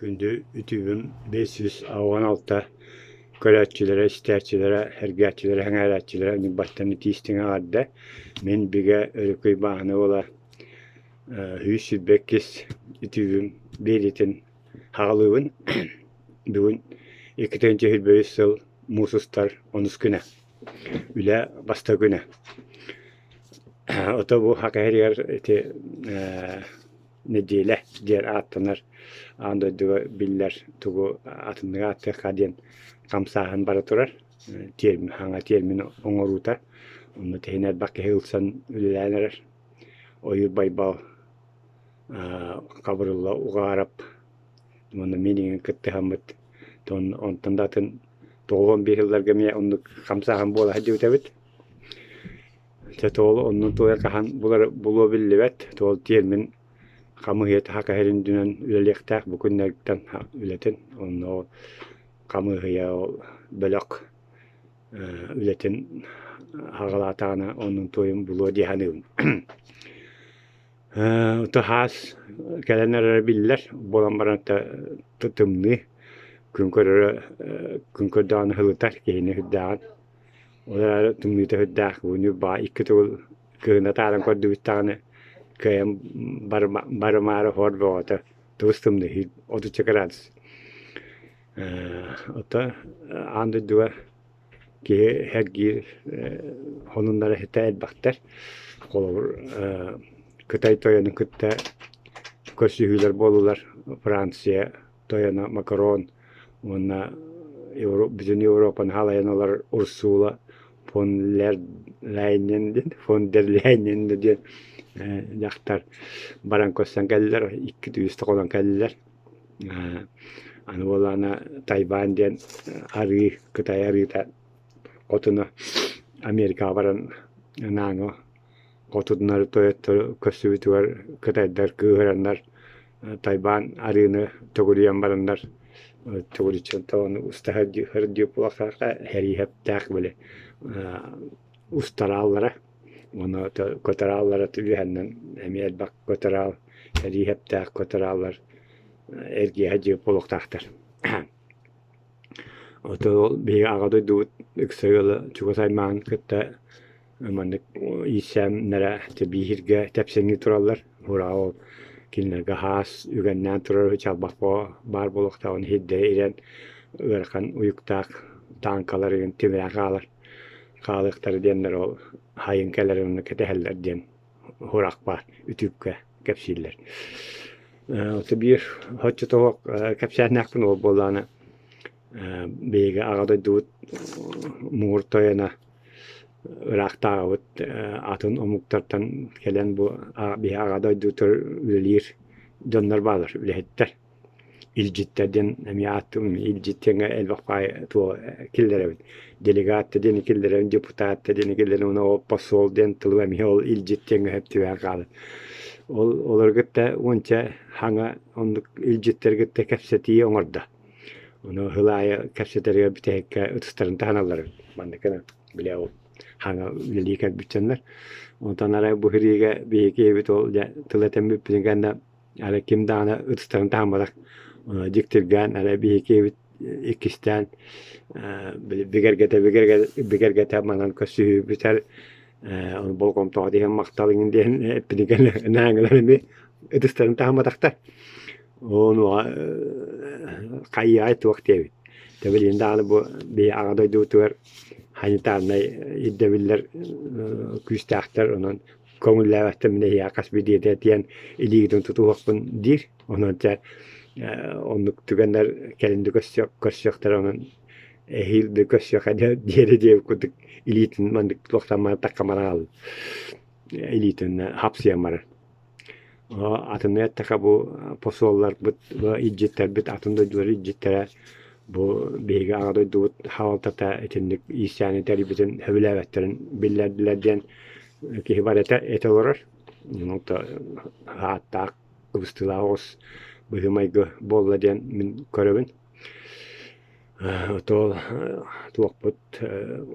Күндү үтүбүм 586 көрөөччүлэрэ, истээччилэрэ, сэргээччилэрэ, сэҥээрээччилэрэ Ньурбаттан итии-истиҥ эҕэрдэ! Мин Бигэ Өрүкүй Бааһына уола 122 үтүбүм биэриитин хаҕалыыбын. Бүгүн 2023 сыл муус устар онус күнэ. Үлэ бастакы күнэ. Ото бу Саха сиригэр ити нэдиэлэ диэн ааттанар аан дойдуга биллэр тугу атыннык ааттыахха диэн хамсааһын бара турар тиэрмин хаҥа тиэрмин оҥоруута онно тэһин элбэх киһи ылсан үлэлээн эрэр Ойуур Байбал Хабырылла Уҕаарап уонна мин иҥин кыттыһаммыт онтон да атын 95 сылларга эмиэ оннук хамсааһын буола сылдьыбыт эбит. Дьэ тоҕо оннун туойа хаһан булар булуо биллибэт, тоҕо тиэрмин хамыыһыйата саха сирин үрдүнэн үлэлиэхтээх бу күннэртэн үлэтин онно ол хамыыһыйа ол бөлөх үлэтин аҕалаатаҕына оннун туойун булуо дии саныыбын. Хаас кэлэн эрэрэ биллэр, буолан баран тымныы, күн көрөрө күн көрдөҕүнэ сылытар киһини сүрдээҕин. Ол эрээри тымныыта сүрдээх, бу икки төгүл кыһына тааран көрдүбүт даҕаны кыайан барымаары хор бөҕөтө тыбыс тымныы 30 градус. Оттон аан дойдуга киһи сэргиир сонуннара ситэ элбэхтэр. Холобур, Кытай тойонун кытта көрсүһүүлэр буоллулар. Франция тойоно Макрон уонна бүтүн Европаны халайан олорор Урсула фон Ляйнен диэн фон дер Ляйнен диэн дьахтар баран көрсөн кэллилэр, икки үс да кэллилэр. Аны буоллаҕына Тайвань диэн арыы, Кытай арыыта хотуна Америкаҕа баран нааҥы хотуннары тойоттору көрсүбүтүгэр кытайдар кыыһыраннар Тайвань арыыны төгүрүйэн бараннар төгүрүччү ону уста сылдьыы буолуохтаах сэрииһэптээх били устарааллара уонна көтөр ааллара үөһэннэн эмиэ элбэх көтөр аал сэрииһэптээх көтөр ааллар эргийэ сылдьыы буолуохтаахтар. Ото биһиги аҕа дойдубут ыкса ыала чугас аймаҕын кытта маннык иирсээннэрэ бииргэ тэпсэҥнии тураллар. Ура ол кинилэргэ хаас үгэннээн турар чалбах баар буолуохтааҕын иһирдэрэ ирэн ыарахан уйуктаах тааҥкалар игин тимирэн хаалар хаалыахтара диэннэр ол хайын кэлэрин онно кэтэһэллэр диэн сурах баар үтүккэ кэпсииллэр. Ото биир оччотооҕу кэпсээннээхпин ол буоллаҕына биһиги аҕа дойдубут муҥур тойоно ыраахтааҕыбыт атын омуктартан кэлэн бу биһи аҕа дойдутугар үлэлиир дьоннор бааллар үлэһиттэр илдьиттэр диэн эмиэ ааттыыбын илдьит диэҥҥэ элбэх баай туох киллэрэбит делегат диэни киллэрэбин депутат диэни киллэрэбин уонна ол посол диэн тылы эмиэ ол илдьит диэҥҥэ сөп түбэһэн хаалар ол олору кытта уонча хаҥа оннук илдьиттэри кытта кэпсэтии оҥордо ону сыл аайы кэпсэтэригэр бүтэһиккэ ытыстарын таһыналлар эбит маннык гынан били ол хаҥа үлэлии кэлбит дьоннор онтон арай бу сириигэ биһиги киһибит ол дьэ тыл этэн бүппүтүн кэннэ Арай ким даҕаны ытыстарын таһымматах дьиктиргээн арай биһиги киһибит иккистээн бигэргэтэ бигэргэтэ манан көрсүһүүбүтэр болҕомтоҕо диэн махтал иҥин диэн эппитигэр нээҥилэр эмиэ ытыстарын таһымматахтар. Ону хайыай туох диэбит. Дьэ билигин даҕаны бу биһи аҕа дойдубутугар санитарнай ирдэбиллэр күүстээхтэр онон көҥүллээбэттэр мин эһиэхэ хас биирдиитэ этиэн илиигитин тутуһуохпун диир. Онон дьэ оннук түгэннэр кэлин да көрсүөхтэрэ онон эһиил да көрсүөххэ диэри диэбит курдук илиитин маннык туохтан такка мараал илиитин хапсыйан барар. Атыны эттэхэ бу посолларбыт, илдьиттэрбит атын дойдулар илдьиттэрэ бу биһиги аҕа дойдубут хаалтата итинник иирсээни тэрийбитин сөбүлээбэттэрин биллэрдилэр диэн киһи барыта этэ олорор. Ааттаах кыбыстыылаах оҕус быһыы-майгы буолла диэн мин көрөбүн. Отол туохпут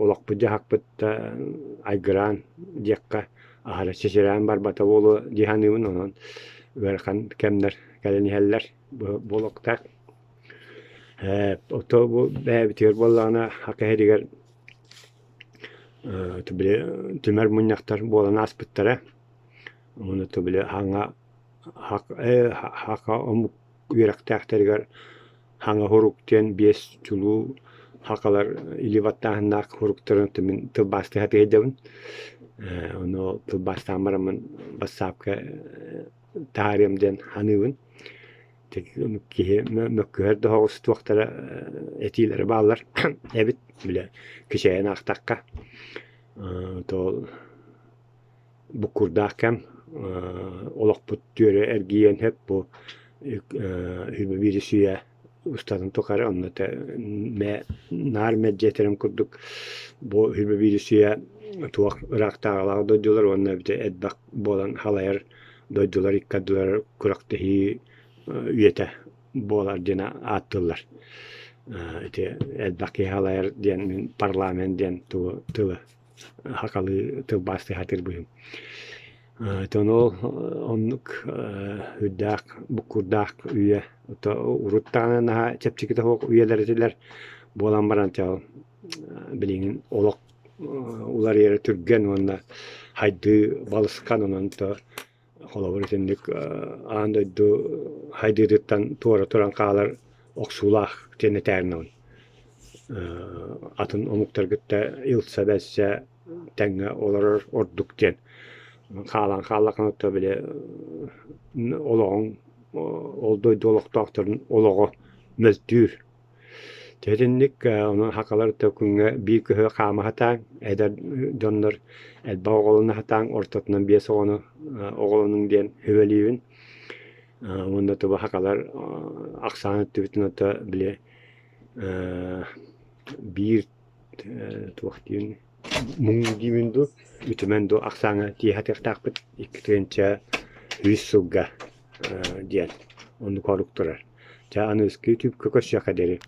олохпут-дьаһахпыт да айгыраан диэххэ аһара чэчирээн барбата буолуо дии саныыбын. Онон ыарахан кэмнэр кэлэн иһэллэр буолуохтаах. Ото бу бэйэбитигэр буоллаҕына Саха сиригэр били түмэр мунньахтар буолан ааспыттара. Ону били хаҥа саха омук үөрэхтээхтэригэр хаҥа сурук диэн биэс чулуу сахалар илии баттааһыннаах суруктарын мин тылбаастыы сатыырдыбын. Ону тылбаастаан бараммын бассаапка таһаарыам диэн саныыбын. Киһи мөккүһэр да соҕус туохтара этиилэрэ бааллар эбит бile кичэйэн аахтахха. То буккурдаах кэм олохпут түөрэ эргийиэн сөп бу үбү сүүйэ устатын тухары онно наар мэлдьи этэрим курдук бу үбү сүүйэ туох ыраахтааҕылаах дойдулар уонна эбэтэр элбэх буолан халайар дойдулар икки ардылар күрэхтэһии үйэтэ буолар диэн ааттыыллар. Ити элбэх киһи халайар диэн мин парламент диэн тугу тылы сахалыы тылбаастыы сатыыр быһыым. Оттон ол оннук үрдээх буккурдаах үйэ урут даҕаны наһаа чэпчэкитэ суох үйэлэр этилэр буолан баран билигин олох уларыйара түргэн уонна хайдыы балысхан онон холобур итинник аан дойду хайдыытыттан туора туран хаалар охсуулаах диэн этээринэбин. Атын омуктаргытта ылса-бэлсэ тэҥҥэ олорор ордук диэн. Хаалан хааллаххына то били олоҕуҥ ол дойду олохтоохторун олоҕо мөлтүүр. Итинник онон сахалар күҥҥэ биир көһө хаама сатаан, эдэр дьоннор элбэх оҕолоно сатаан, ортотунан биэс оҕону оҕолонуҥ диэн сүбэлиибин. Уонна туба сахалар ахсаан өттүбүтүн ото били биир туох диэн муҥ диибин дуу, үтүмэн дуу ахсааҥҥа тиийэ сатыахтаахпыт 2 300 сылга диэн оннук орук турар. Чэ аныгыскы ютубка көрсүөххэ диэри.